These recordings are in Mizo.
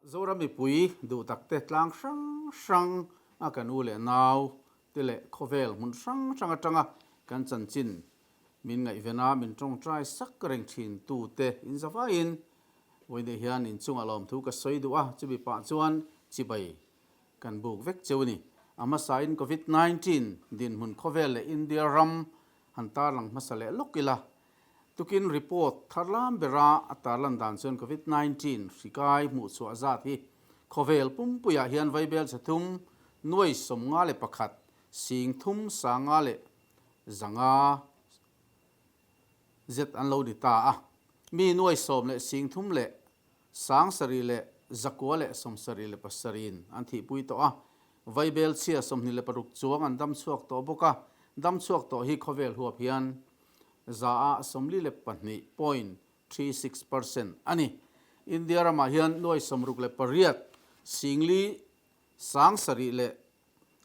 Zoram mipui duh takte tlang hrang hrang a kan u leh nau te leh khawvel hmun hrang hrang atanga kan chanchin min ngaihven a min tawngtai sak reng thin tu te in zavaiin vawiin hian inchungah lawmthu ka sawi duh a, chumi pah chuan chibai kan buk vek cheu a ni. A hmasain Covid 19 dinhmun khawvel leh India ram han tarlang hmasa leh lawk ila. Tukin report thar lam bera a tarlan dan chuan Covid 19 hri kai hmuh chhuah zat hi khawvel pumpuiah hian vaibel chhe thum nuai 51 sing thum sanga leh zanga zet an lo ni ta a. Mi nuai sawm leh sing thum leh 7977 in an thihpui tawh a, vaibel chhia 26 chuang an dam chhuak tawh bawk a, dam chhuak tawh hi khawvel huap hian za ah 42.36 percent a ni. India ramah hian nuai 68 singli 700 leh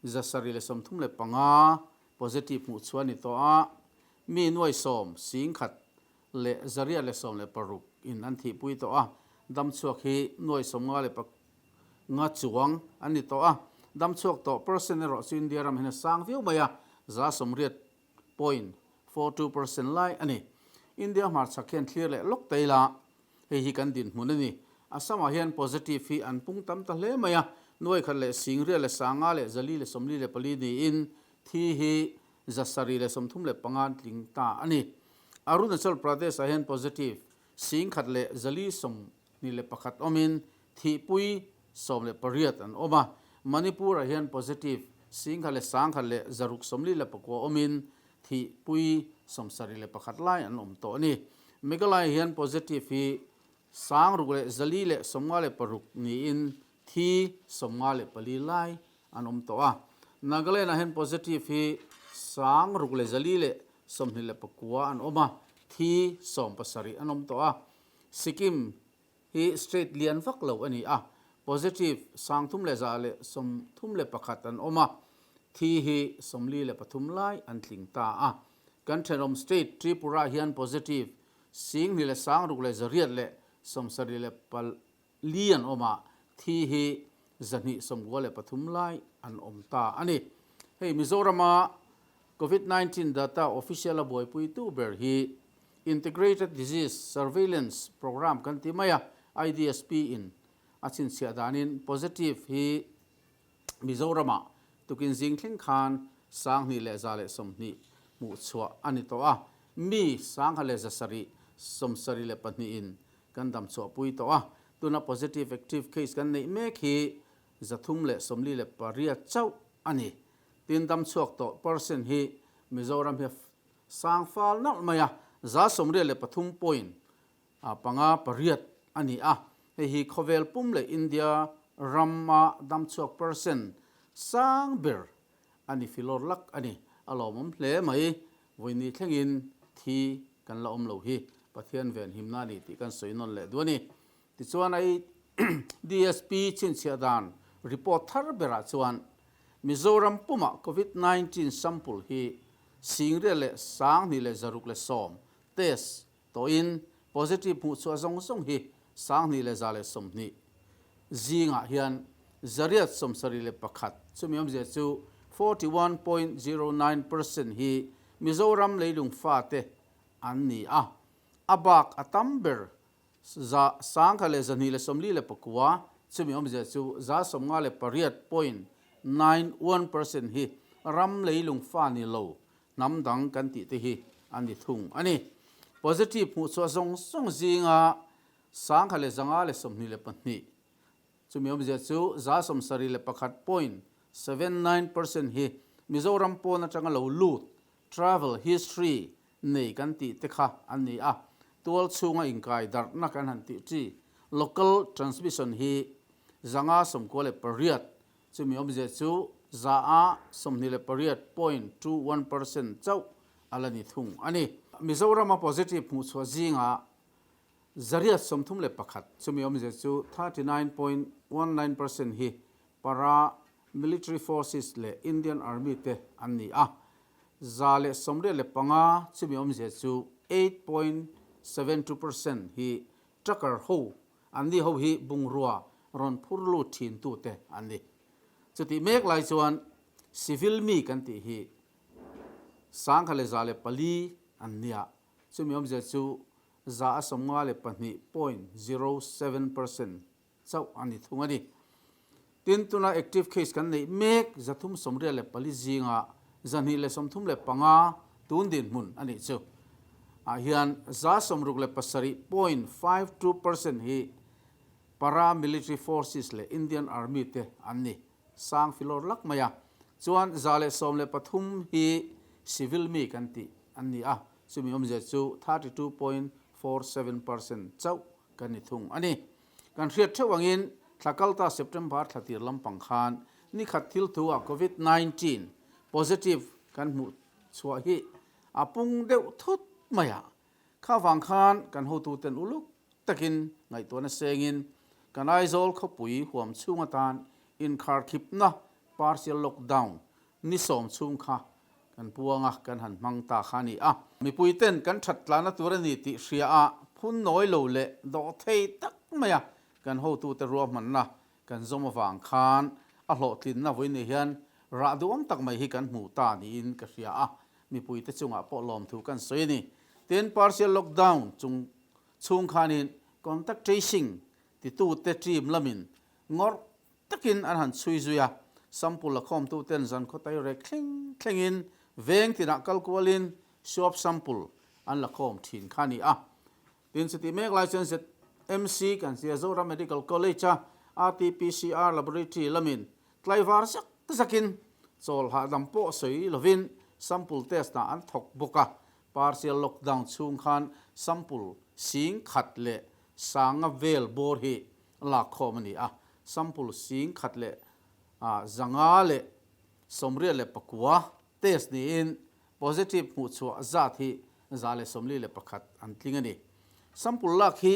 735 positive hmuh chhuah a ni tawh a, mi nuai 10 sing khat leh 816 in an thihpui tawh a, dam chhuak hi nuai 55 chuang an ni tawh a, dam chhuak tawh percent erawh chu India ram hian a sang viau mai a, 80.42 percent lai a ni. India hmarchhak hian thlir leh lawk ta ila, hei hi kan dinhmun a ni. Assam-ah hian positive hi an pung tam ta hle mai a, nuai khat leh sing riat leh sanga leh zali leh 44 niin thi hi 735 an tling ta a ni. Arunachal Pradesh-ah hian positive sing khat leh 421 awmin thihpui 18 an awm a. Manipur-ah hian positive sing khat leh sang khat leh 649 awmin thihpui 71 lai an awm tawh a ni. Meghalaya hian positive hi sang ruk leh 456 niin thi 54 lai an awm tawh a. Nagaland-ah hian positive hi sang ruk leh 429 an awm a, thi 17 an awm tawh a. Sikkim hi state lian vak lo a ni a, positive sang thum leh 131 an awm a, thi hi 43 lai an tling ta a. Kan thenawm state Tripura hian positive sing hnih leh sang ruk leh zariat leh 74 an awm a, thi hi 293 lai an awm ta a ni. Hei Mizorama Covid-19 data official a buaipui tu ber hi Integrated Disease Surveillance Programme kan ti mai a, IDSP in a chhinchhiah danin positive hi Mizorama tukin zing thleng khan sang hnih leh 120 hmuh chhuah a ni tawh a, mi sang khat leh 772 in kan dam chhuah pui tawh a, tuna positive active case kan neih mek hi 348 chauh a ni. Tin dam chhuak tawh percent hi Mizoram hi sang fal nalh mai a, 83.58 a ni a, hei hi khawvel pum leh India rama dam chhuak percent sang ber a ni filawr lak a ni. A lawmawm hle mai, vawiin thlengin thi kan la awm lo hi Pathian ven himna a ni tih kan sawi nawn leh duh a ni. Tichuan ai DSP chhinchhiah dan report thar berah chuan Mizoram pumah Covid 19 sample hi sing riat leh sang hnih leh 610 test tawhin positive hmuh chhuah zawng zawng hi sang hnih leh 120 zingah hian 871, chumi awmzia chu 41.09% hi Mizoram leilung fate an ni a, a bak a tam ber za sang khat leh 249, chumi awmzia chu 58.91% hi ram leilung fa ni lo hnam dang kan tih te hi an ni thung a ni. Positive hmuh chhuah zawng zawng zinga sang khat leh 522, chumi awmzia chu 71.79% hi Mizoram pawn atanga lo lut, travel history nei kan tih te kha an ni a, tual chhunga inkai darhna kan han tih chi local transmission hi 598, chumi awmzia chu za a 28.21% chauh a la ni thung a ni. Mizorama positive hmuh chhuah zinga 831, chumi awmzia chu 39.19% hi para military forces leh Indian Army te an ni a, 185, chumi awmzia chu 8.72% hi trucker ho an ni ho hi bungrua rawn phur lut thin tute an ni. Chutih mek lai chuan civil mi kan tih hi 1004 an nia. Chumi awmzia chu 52.07% chauh a ni thung a ni. Tin, tuna active case kan neih mek 384 zinga 235 tun dinhmun a nih chu. Ah hian 67.52% hi para military forces leh Indian Army te an ni. Sang filawr lak mai a. Chuan 113 hi civil mi kan tih an ni a, chumi awmzia chu 32.47% chauh kan ni thung a ni. Kan hriat theuh angin thla kalta September thla tir lampang khan ni khat thil thu ah Covid 19 positive kan hmuh chhuah hi a pung deuh thut mai a. Kha vang khan kan hotu ten uluk takin ngaihtuahna sengin kan Aizawl khawpui huam chhung atan inkharkhipna partial lockdown ni sawm chhung kha kan puang a, kan han hmang ta kha a ni a. Mipui ten kan that tlana tur a ni tih hria a, phun nawi lo leh dawh thei tak mai a kan hotute ruahmanna kan zawm avang khan a hlawhtlinna vawiin hian rah duhawm tak mai hi kan hmu ta niin ka hria a, mipuite chungah pawh lawmthu kan sawi a ni. Tin, partial lockdown chung chhung khanin contact tracing titute team lamin ngawrh takin an han chhui zui a, sample la khawmtuten zan khawtai rek thleng thlengin veng tinah kal kualin swab sample an la khawm thin kha a ni a. Tin, chutih mek lai chuan ZMC kan tia Zoram Medical College a RTPCR Laboratory lamin tlaivar zak zakin chawl hahdam pawh sawi lovin sample test ah an thawk bawk a, partial lockdown chhung khan sample sing khat leh sanga vel bawr hi Lakkhawm a ni a, sample 1189 test niin positive hmuhchhuah zat hi 141 an tling a ni. Sample lak hi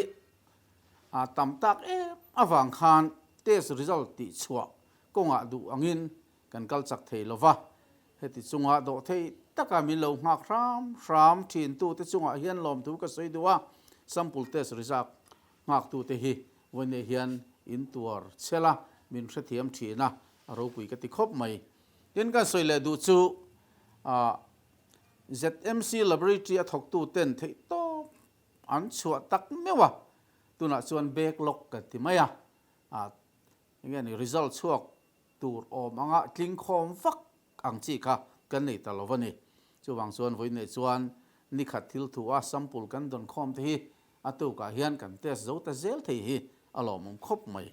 a tam tak em avang khan test result tihchhuah kawngah duh angin kan kal chak thei lo va, heti chunga dawh thei taka min lo nghak hram hram thintute chungah hian lawmthu ka sawi duh a, sample test result Nghaktute hi vawiinah hian in tuar chhel a, min hrethiam thin a, a ropui ka ti khawp mai. Tin, kan sawi leh duh chu ZMC Laboratory a thawktuten theihtawp an chhuah tak meuh a, tunah chuan backlog kan ti mai a, enge ni result chhuak tur awm anga tlingkhawm vak ang chi kha kan nei ta lo a ni. Chuvang chuan vawiinah chuan nikhat thil thu a sample kan dawn khawm te hi a tukah hian kan test zo ta zel thei hi a lawmawm khawp mai.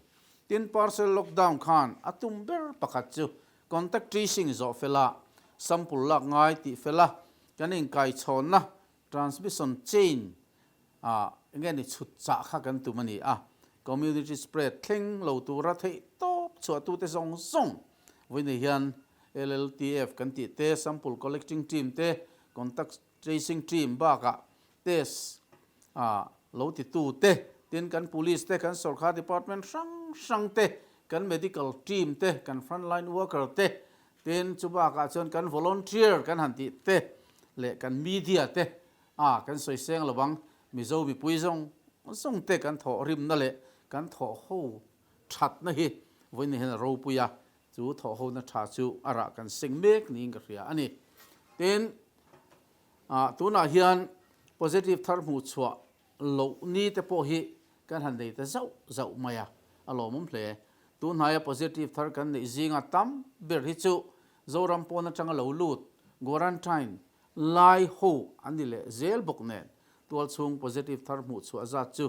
Tin, parcel lockdown khan a tum ber pakhat chu contact tracing zawh fela sample lak ngai tih fela kan inkaichhawnna Transmission chain ah enge ni chhut chah kha kan tum a ni a, community spread thleng lo tura theih tawp chhuah tute zawng zawng vawiin hian LLTF kan tih te, sample collecting team te, contact tracing team bakah test ah lo ti tu te, tin kan police te, kan sorkar department hrang hrang te, kan medical team te, kan frontline worker te, Tin, chu bakah chuan kan volunteer kan han tih te leh kan media te a kan sawi seng lo ang, Mizo mipui zawng zawng te kan thawh rimna leh kan thawh ho thatna hi vawiin hian a ropui a, chu thawh hona tha chu a rah kan seng mek niin ka hria a ni. Tin, tunah hian positive thar hmuh chhuah loh ni te pawh hi kan han nei ta zauh zauh mai a, a lawmawm hle. Tunhnaia positive thar kan neih zinga tam ber hi chu Zoram pawn atanga lo lut, quarantine, lai ho an ni leh zel bawk nen tualchhung positive thar hmuh chhuah zat chu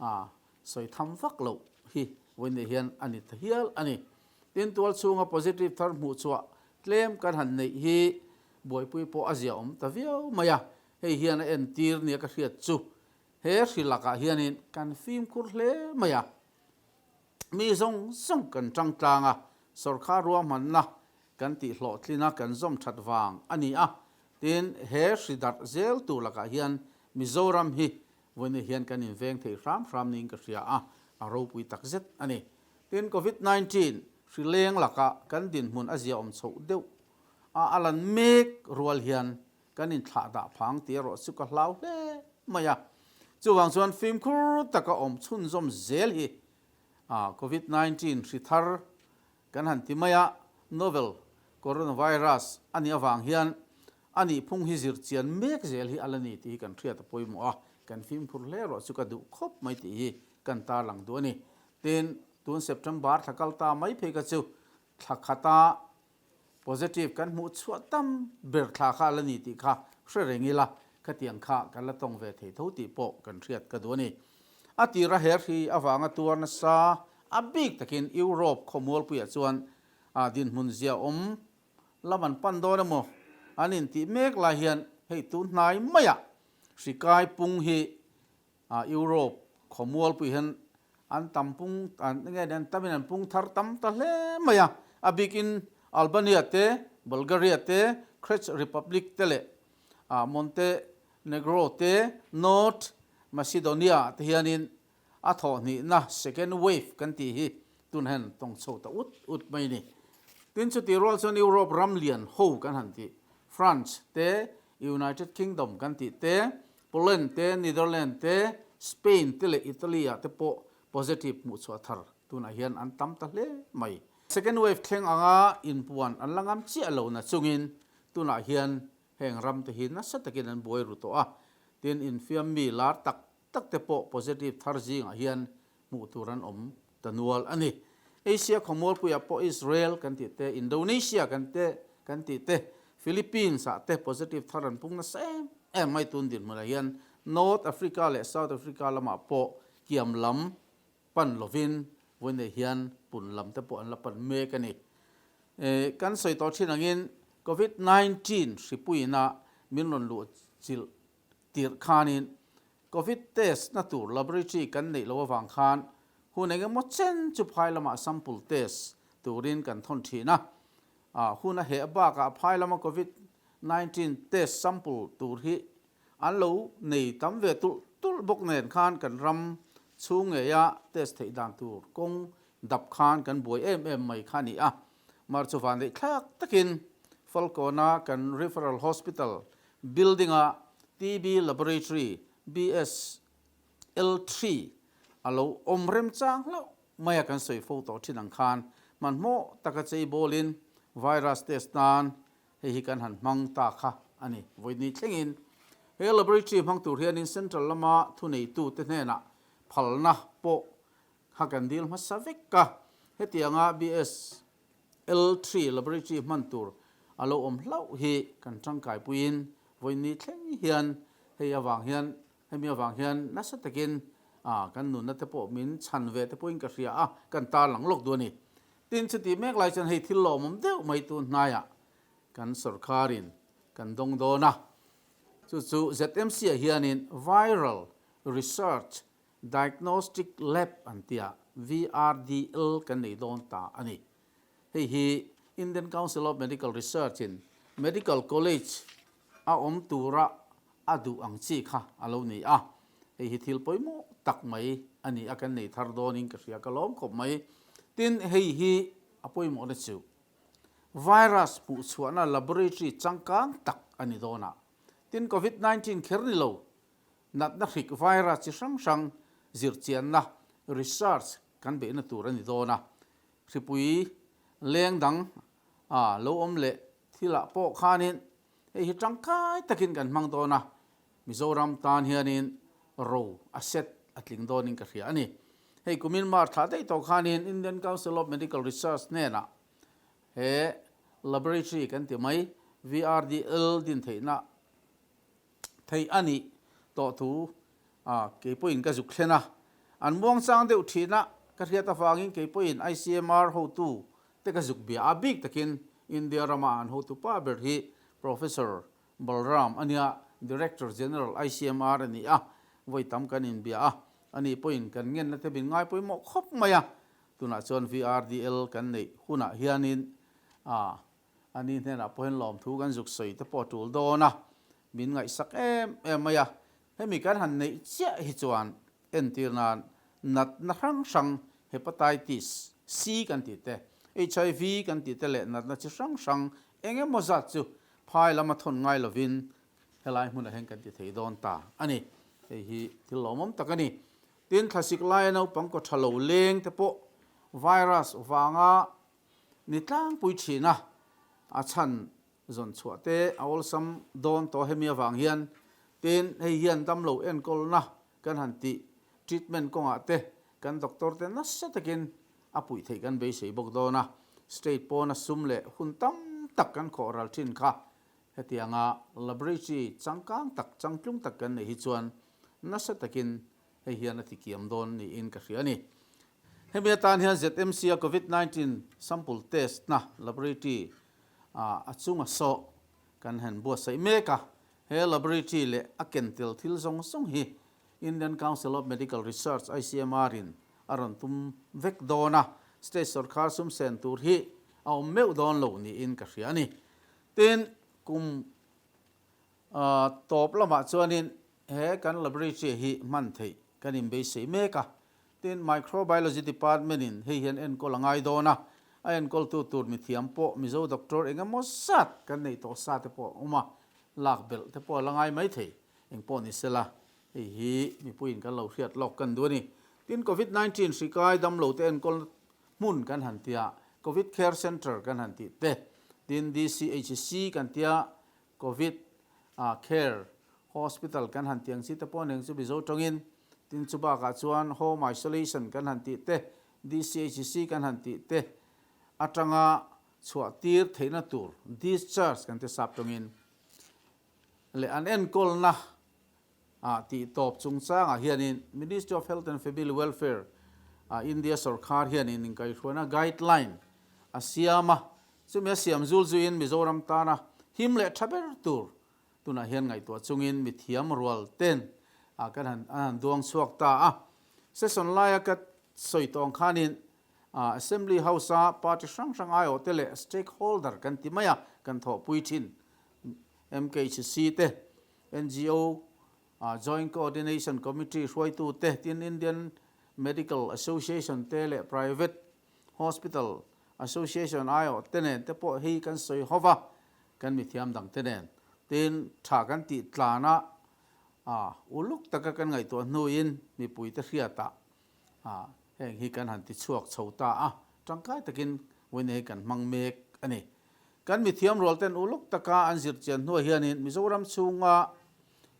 a sawi tham vak loh hi vawiin hian a ni ta hial a ni. Tin, tualchhunga positive thar hmuh chhuah tlem kan han neih hi buaipui pawh a ziaawm ta viau mai a, Hei hian a entir nia ka hriat chu he hri lakah hianin kan fimkhur hle mai a, mi zawng zawng kan tang tlang a, sawrkar ruahmanna kan tih hlawhtlina kan zawm that vang a ni a, tin he hri darh zel tur lakah hian Mizoram hi vawiin hian kan inveng thei hram hram niin ka hria a, a ropui takzet a ni. Tin Covid 19 hri leng lakah kan dinhmun a ziaawm chhoh deuh a, a lan mek rual hian Kan inthlah dah phang tih erawh chu ka hlau hle mai a. Chuvang chuan fimkhur taka awm chhunzawm zel hi Covid 19 hri thar kan han ti mai a, novel coronavirus a nih avang hian a nihphung hi zir chian mek zel hi a la ni tih hi kan hriat a pawimawh a, kan fimkhur hle erawh chu ka duh khawp mai tih hi kan tarlang duh a ni. Tin, tun September thla kal ta mai phei kha chu thla khata Positive kan hmuh chhuah tam ber thla kha a la ni tih kha hre reng ila, khatiang kha kan la tawng ve thei tho tih pawh kan hriat ka duh a ni. A tira her hi avanga tuar nasa a bik takin Europe khawmualpuiah chuan dinhmun zia awm lam an pan dawn emaw an intih mek lai hian hei tun hnai maiah hri kai pung hi Europe khawmualpui hian an tam pung an nge an tamin an pung thar tam ta hle mai a, a bikin Albania te, Bulgaria te, Czech Republic te leh Montenegro te, North Macedonia te hianin a thawhhnihna second wave kan tih hi tun hian tawng chho ta ut ut mai a ni. Tin chutih rual chuan Europe ram lian ho kan han tih France te, United Kingdom kan tih te, Poland te, Netherlands te, Spain te leh Italy ah te pawh positive hmuhchhuah thar tunah hian an tam ta hle mai. Second wave thleng anga inpuan an la ngam chiah lo na chungin tunah hian heng ram te hi nasa takin an buai ru tawh a, tin infiam mi lar tak tak te pawh positive thar zingah hian hmuh tur an awm ta nual a ni. Asia khawmualpuiah pawh Israel kan tih te, Indonesia kan te kan tih te, Philippines ah te positive thar an pung nasa em em mai tun dinhmunah hian North Africa leh South Africa lamah pawh kiam lam pan lovin vawiinei hian pun lam te pawh an la pan mek a ni. Kan sawi tawh thin angin Covid 19 hripuina min rawn luh chilh tirh khanin Covid test na tur laboratory kan neih loh avang khan hun eng emaw chen chu phai lamah sample test turin kan thawn thin a. Hun a heh bakah phai lama Covid 19 test sample tur hi an lo nei tam ve tulh tulh bawk nen khan kan ram chhung ngeia test theih dan tur kawng dap khan kan buai em em mai kha a ni a. Mar chu vanneih thlak takin Falkawna kan Referral Hospital Building-a TB Laboratory BSL-3 a lo awm remchang hlauh mai a, kan sawi fo tawh thin ang khan hmanhmawh taka chei bawlin virus test nan hei hi kan han hmang ta kha a ni. Vawiin thlengin he laboratory hmang tur hianin Central lama thuneitute hnenah phalna pawh kha kan dil hmasa vek a, hetianga BS L3 laboratory hman tur a lo awm hlauh hi kan tangkai puiin vawiin thleng hian hei avang hian hemi avang hian nasa takin kan nunna te pawh min chhan ve te pawhin ka hria a, kan tarlang lawk duh a ni. Tin, chuti mek lai chuan hei thil lawmawm deuh mai tun hnaiah kan sorkarin kan dawng dawn a, chu chu ZMC ah hianin Viral Research Diagnostic Lab an tia VRDL kan nei dawn ta a ni. Hei hi Indian Council of Medical Research in Medical College a awm tura a duh ang chi kha a lo ni a. Hei hi thil pawimawh tak mai a ni a, kan nei thar dawnin ka hria, ka lawm khawp mai. Tin, hei hi a pawimawhna chu virus hmuhchhuahna laboratory changkang tak a ni dawn a. Tin, Covid 19 kher ni lo Natna hrik virus chi hrang hrang zirchianna, research, kan beihna tur a ni dawn a. Hripui leng dang a lo awm leh thilah pawh khanin hei hi tangkai takin kan hmang dawn a, Mizoram tan hianin ro a set a tling dawnin ka hria a ni. Hei kumin March thla daih tawh khanin Indian Council of Medical Research hnenah he laboratory kan ti mai VRDL din theihna theih a nih tawh thu a kei pawhin ka zuk thlen a. An muangchang deuh thin a, ka hriat avangin kei pawhin ICMR hotu te ka zuk bia a, bik takin India rama an hotu pa ber hi Professor Balram a nia, Director General ICMR a ni a, vawi tam kan inbia a, ani pawhin kan ngenna te min ngai pawimawh khawp mai a, tunah chuan VRDL kan neih hunah hianin a Ani hnenah pawhin lawmthu kan zuk sawi te pawh a tul dawn a, min ngaihsak em em mai a. Hemi kan han neih chiah hi chuan entir nan natna hrang hrang Hepatitis C kan tih te, HIV kan tih te leh natna chi hrang hrang eng emaw zat chu phai lama thawn ngai lovin helai hmunah hian kan ti thei dawn ta a ni. Hei hi thil lawmawm tak a ni. Tin, thlasik laia naupang kaw tha lo leng te pawh virus vanga ni tlangpui thin a, a chhan zawn chhuah te a awlsam dawn tawh hemi avang hian. Tin, hei hian damlo enkawlna kan han tih treatment kawngah te kan doctor te nasa takin a puih theih kan beisei bawk dawn a, state pawna sum leh hun tam tak kan khawh ral thin kha hetianga laboratory changkang tak changtlung tak kan neih hi chuan nasa takin hei hian a tikiam dawn niin ka hria a ni. Hemi atan hian ZMC a Covid 19 sample test na laboratory a chunga sawh kan han buatsaih mek a, he laboratory leh a ken tel thil zawng zawng hi Indian Council of Medical Research, ICMR, in a rawn tum vek dawn a, state sorkar sum sen tur hi a awm meuh dawn lo niin ka hria a ni. Tin, kum tawp lamah chuanin he kan laboratory hi hman theih kan inbeisei mek a. Tin, Microbiology Department in hei hian enkawl a ngai dawn a, a enkawltu tur mithiam pawh Mizo doctor eng emaw zat kan neih tawh sa te pawh a awm a, lak belh te pawh a la ngai maithei. Eng pawh ni sela, hei hi mipuiin kan lo hriat lawk kan duh a ni. Tin, Covid 19 hri kai damlo te enkawl hmun kan han tia, Covid Care Centre kan han tih te, tin DCHC kan tia, Covid Care Hospital kan han tih ang chi te pawh nen chu Mizo tawngin, tin chu bakah chuan Home Isolation kan han tih te, DCHC kan han tih te atanga chhuah tir theihna tur discharge kan ti sap tawngin. Leh an enkawlna ah tih tawp chungchangah hianin Ministry of Health and Family Welfare ah India sorkar hianin inkaihhruaina guideline a siam a, chumi a siam zul zuiin Mizoram tana him leh tha ber tur tunah hian ngaihtuah chungin mithiam rual ten ah kan han an han duang chhuak ta a. Session laia ka sawi tawng khanin Assembly House-a party hrang hrang aiawhte leh stakeholder kan ti mai a, kan thawhpui thin. MKHC te, ngo, Joint Coordination Committee hruaitu te, tin Indian Medical Association te leh Private Hospital Association aiawh te nen te pawh hei kan sawi ho va, kan mithiam dang te nen. Tin, tha kan tih tlana uluk taka kan ngaihtuah hnuin mipuite hriatah heng hi kan han ti chhuak chho ta a, tangkai takin vawiin hei kan hmang mek a ni. Kan mithiam rual ten uluk taka an zir chian hnuah hianin Mizoram chhunga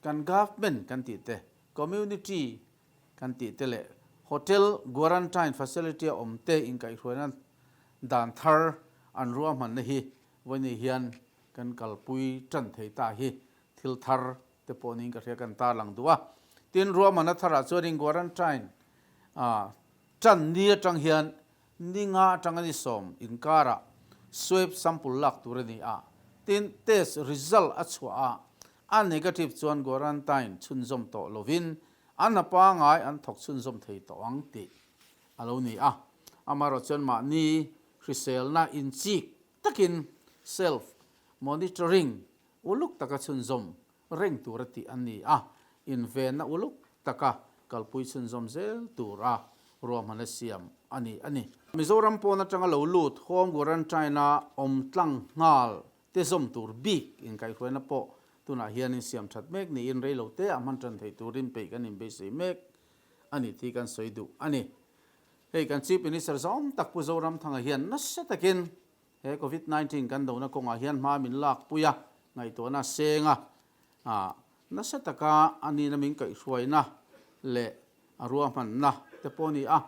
kan government kan tih te, community kan tih te leh hotel guarantine facility a awm te inkaihhruaina dan thar an ruahmanna hi vawiin hian kan kalpui tan thei ta hi thil thar te pawh niin ka hria kan tarlang duh a. Tin, ruahmanna tharah chuanin quarantine tan ni atang hian ni nga atanga ni sawm inkarah swab sample lak tur a ni a. Tin, test result a chhuah a, a negative chuan quarantine chhunzawm tawh lovin an hna pangai an thawk chhunzawm thei tawh ang tih a lo ni a. Amaherawh chuan mahni hriselna inchik takin self monitoring Uluk taka chhunzawm reng tura tih an ni a, invenna uluk taka kalpui chhunzawm zel tura ruahmanna siam a ni a ni. Mizoram pawn atanga lo lut Home Quarantine-a awm tlang nghal te zawm tur bik inkaihhruaina pawh tunah hian insiam that mek niin reilo te ah hman tan thei turin peih kan inbeisei mek a ni tih kan sawi duh a ni. Hei kan Chief Minister zawm tak Pu Zoramthanga hian nasa takin He Covid 19 kan dohna kawngah hian hma min lakpui a, ngaihtuahna a seng a, nasa taka a nihna min kaihhruaina leh a ruahmanna te pawh a ni a.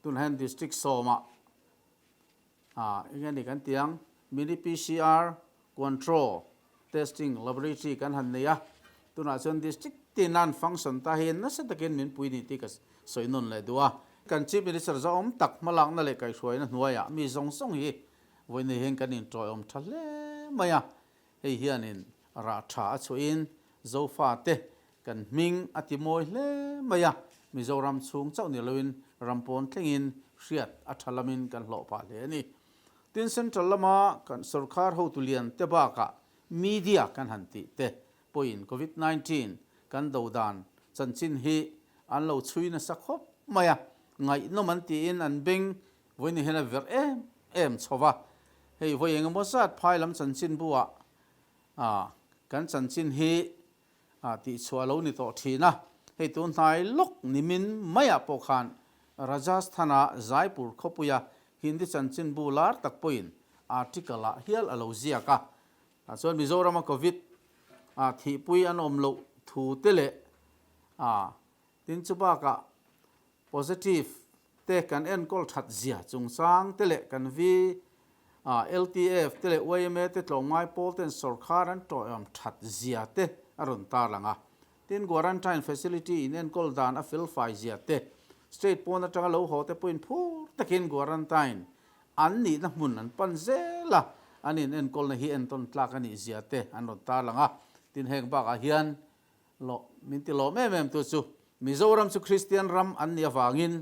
Tunah hian District sawmah eng nge ni kan tih ang, Mini PCR Control Testing Laboratory kan han nei a, tunah chuan District tin an function ta hi nasa takin min pui ni tih ka sawi nawn leh duh a. Kan Chief Minister zahawm tak hmalakna leh kaihhruaina hnuaiah mi zawng zawng hi vawiin hian kan intawiawm tha hle mai a, hei hianin rah tha a chhuahin Zofate kan hming a ti mawi hle mai a, Mizoram chhung chauh ni loin ram pawn thlengin hriat a tha lamin kan hlawh phah hle a ni. Tin, Central lama kan sorkar hotu lian te bakah media kan han tih te pawhin Covid 19 kan do dan chanchin hi an lo chhui nasa khawp mai a, ngaihnawm an tiin an beng vawiin hian a verh em em chho va. Hei vawi eng emaw zat phai lam chanchin buah kan chanchin hi tihchhuah a lo ni tawh thin a. Hei tun hnai lawk nimin maiah pawh khan Rajasthan-a Jaipur khawpuia Hindi chanchinbu lar tak pawhin article-ah hial a lo ziak a. Tah chuan Mizorama Covid ah thihpui an awm loh thu te leh ah tin chu bakah positive te kan enkawl that zia chungchang te leh kan vi ah LTF te leh yma te tlawmngai pawl ten sawrkhar an tawihawm that zia te a rawn tarlang a. Tin quarantine facility in enkawl dan a felfai zia te, state pawn atanga lo haw te pawhin phur takin quarantine an nihna hmun an pan zel a, an in enkawlna hi entawn tlak a nih zia te an rawn tarlang a. Tin heng bakah hian lawh min ti lawm em em tu chu Mizoram chu Kristian ram an nih avangin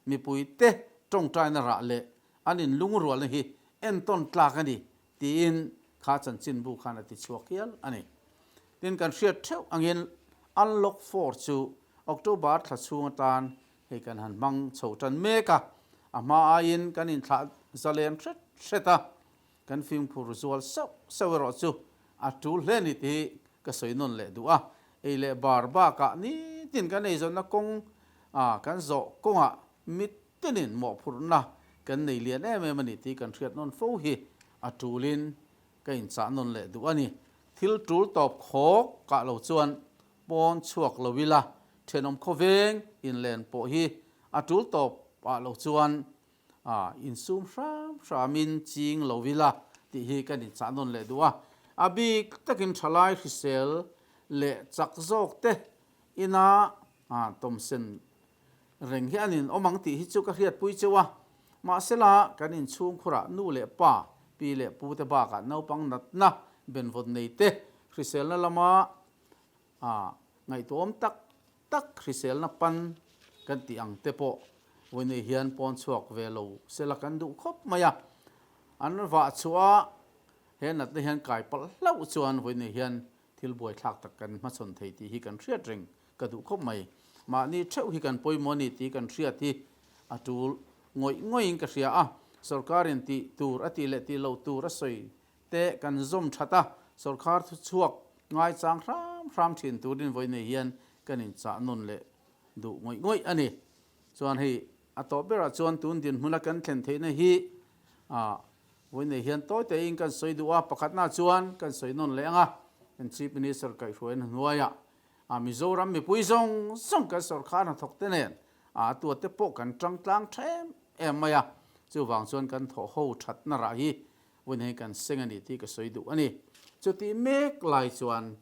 mipui te tawngtaina rah leh an in lungrualna hi entawn tlak a ni tiin kha chanchinbu khan a ti chhuak hial a ni. Tin kan hriat theuh angin Unlock 4 chu October thla chhung atan hei kan han hmang chho tan mek a, a hma aiin kan inthlah zalen hret hret a, kan fimkhur zual sauh sauh erawh chu a tul hle ni tih hi ka sawi nawn leh duh a. Ei leh bar bakah nitin kan eizawnna kawng kan zawh kawngah mit tinin mawhphurhna kan nei lian em em a ni tih kan hriat nawn fo hi a tulin ka inchah nawn leh duh a ni. Thil tul tawp khawk kah lo chuan pawn chhuak lo ila, thenawm khawveng inlen pawh hi a tul tawp ah lo chuan insum hram hramin ching lo ila tih hi kan inchah nawn leh duh a. A bik takin thalai hrisel leh chak zawk te ina tawmsen reng hi an in awm ang tih hi chu ka hriatpui cheu a, mahsela kan inchhungkhurah nu leh pa, pi leh pu te bakah naupang natna benvawn nei te hriselna lama ngaihtuahawm tak tak hriselna pan kan tih ang te pawh vawiinei hian pawn chhuak ve lo sela kan duh khawp mai a, an vah chhuah a he natna hian kai palh hlauh chuan vawiinei hian thil buaithlak tak kan hmachhawn thei tih hi kan hriat reng Ka duh khawp mai. Mahni theuh hi kan pawimawh a ni tih kan hriat hi a tul ngawih ngawihin ka hria a. Sorkarin tih tur a tih leh tih loh tur a sawi te kan zawm that a, sorkar thuchhuak ngaichang hram hram thin turin vawiinei hian kan inchah nawn leh duh ngawih ngawih a ni. Chuan hei a tawp berah chuan tun dinhmuna kan thlen theihna hi Vawiinei hian tawi tein kan sawi duh a, pakhatna chuan kan sawi nawn leh ang a, kan Chief Minister kaihhruaina hnuaiah A Mizoram mipui zawng zawng kan sawrkhar hnathawk te nen a tua te pawh kan tang tlang tha em em mai a, chuvang chuan kan thawh ho thatna rah hi vawiin hei kan seng a ni tih ka sawi duh a ni. Chutih mek lai chuan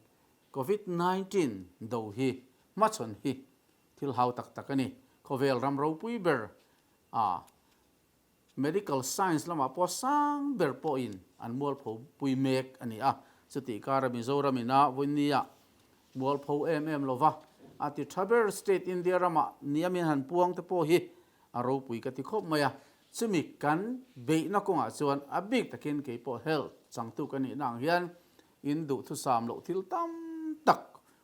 Covid 19 do hi hmachhawn hi thil hau tak tak a ni. Khawvel ram ropui ber a Medical science lamah pawh sang ber pawhin an mualpho pui mek a ni a, chutih kara Mizoram ina vawinia mualpho em em lova a ti tha ber state India ramah niamin han puang te pawh hi a ropui ka ti khawp mai a, chumi kan beihna kawngah chuan a bik takin kei pawh health changtu ka nihna ang hian in duhthusam loh thil tam tak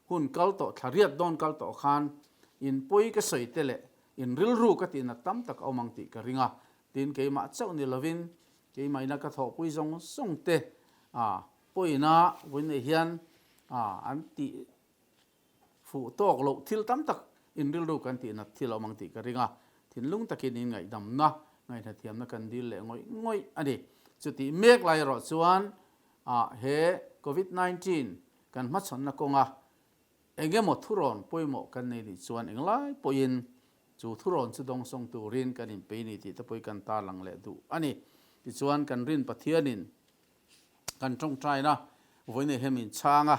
hun kal tawh thla riat dawn kal tawh khan in pawi ka sawi te leh In rilru ka tihna tam tak a awm ang tih ka ring a, tin keimah chauh ni lovin keimah ina ka thawhpui zawng zawng te pawhina vawiinei hian an tih fuh tawk loh thil tam tak in rilru kan tihnat thil a awm ang tih ka ring a, thinlung takin in ngaihdamna, ngaihnathiamna kan dil leh ngawih ngawih a ni. Chutih mek lai erawh chuan he Covid 19 kan hmachhawnna kawnga Eng emaw thurawn pawimawh kan nei nih chuan englai pawhin chu thurawn chu dawngsawng turin kan inpei ni tih te pawh hi kan tarlang leh duh a ni. Tichuan kan rin Pathianin kan tawngtaina vawiin he min chhang a,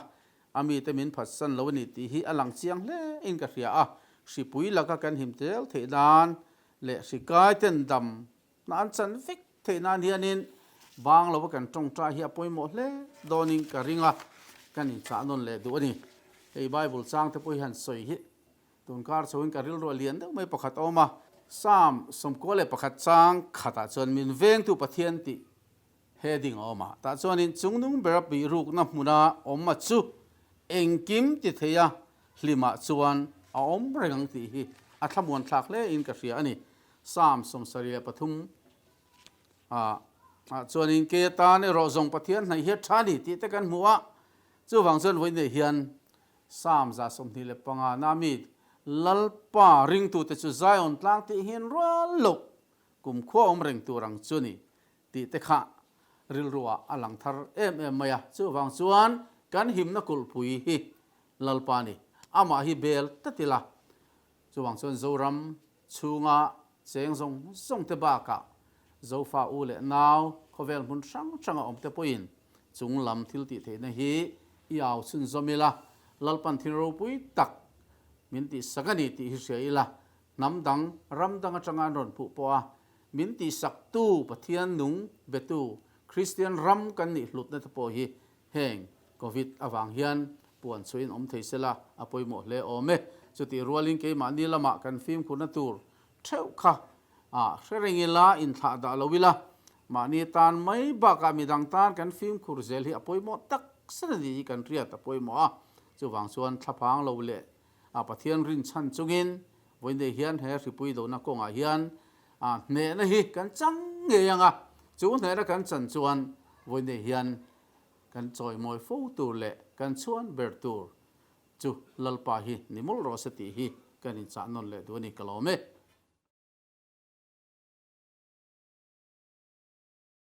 a mite min phatsan lo a ni tih hi a lang chiang hle in ka hria a, hripui laka kan him tel theih nan leh hri kai ten dam na an chan vek theih nan hianin bang lova kan tawngtai hi a pawimawh hle dawnin ka ring a, kan inchah nawn leh duh a ni. Hei Bible chang te pawh hi han sawi hi tunkar chhoin ka rilru a lian deuh mai pakhat a awm a, Psalm 11 chang khatah chuan min vengtu Pathian tih heading a awm a, tah chuanin chungnung bera bihrukna hmuna awm a chu engkim ti thei a hlimah chuan a awm reng ang tih hi a thlamuan thlak hle in ka hria a ni. Psalm 73 ah chuanin kei atan erawh zawng Pathian hnaih hi a tha a ni tih te kan hmu a, chuvang chuan vawiin nei hian Psalm 125 na mi Lalpa ringtute chu Zion tlang tih hian rual loh kumkhua awm reng tur ang chu ni tih te kha rilruah a lang thar em em mai a. Chuvang chuan kan himna kulhpui hi Lalpa ni, amah hi bel tlat ila. Chuvang chuan Zoram chhunga cheng zawng zawng te bakah Zofa u leh nau khawvel hmun hrang hranga awm te pawhin chung lam thil tih theihna hi i au chhunzawm ila, Lalpan thil ropui tak min tihsak a ni tih hi hria ila, hnam dang ram dang atanga an rawn phuh pawh a, min tihsaktu Pathian nung betu Kristian ram kan nih hlutna te pawh hi Heng Covid avang hian puan chhuahin awm thei sela a pawimawh hle awm e. Chutih rualin keimahni lamah kan fimkhurna tur theuh kha ah hre reng ila, inthlah dah lo ila, mahni tan mai bakah midang tan kan fimkhur zel hi a pawimawh tak zet a ni hi kan hriat a pawimawh a. Chuvang chuan thlaphang lo leh a Pathian rinchhan chungin vawiin hian he hripui dona kawngah hian ah hnehna hi kan chang ngei ang a, chu hnehna kan chan chuan vawiin hian kan chawimawi fo tur leh kan chhuan ber tur chu Lalpa hi ni mawlh rawh se tih hi kan inchah nawn leh duh a ni ka lawm e.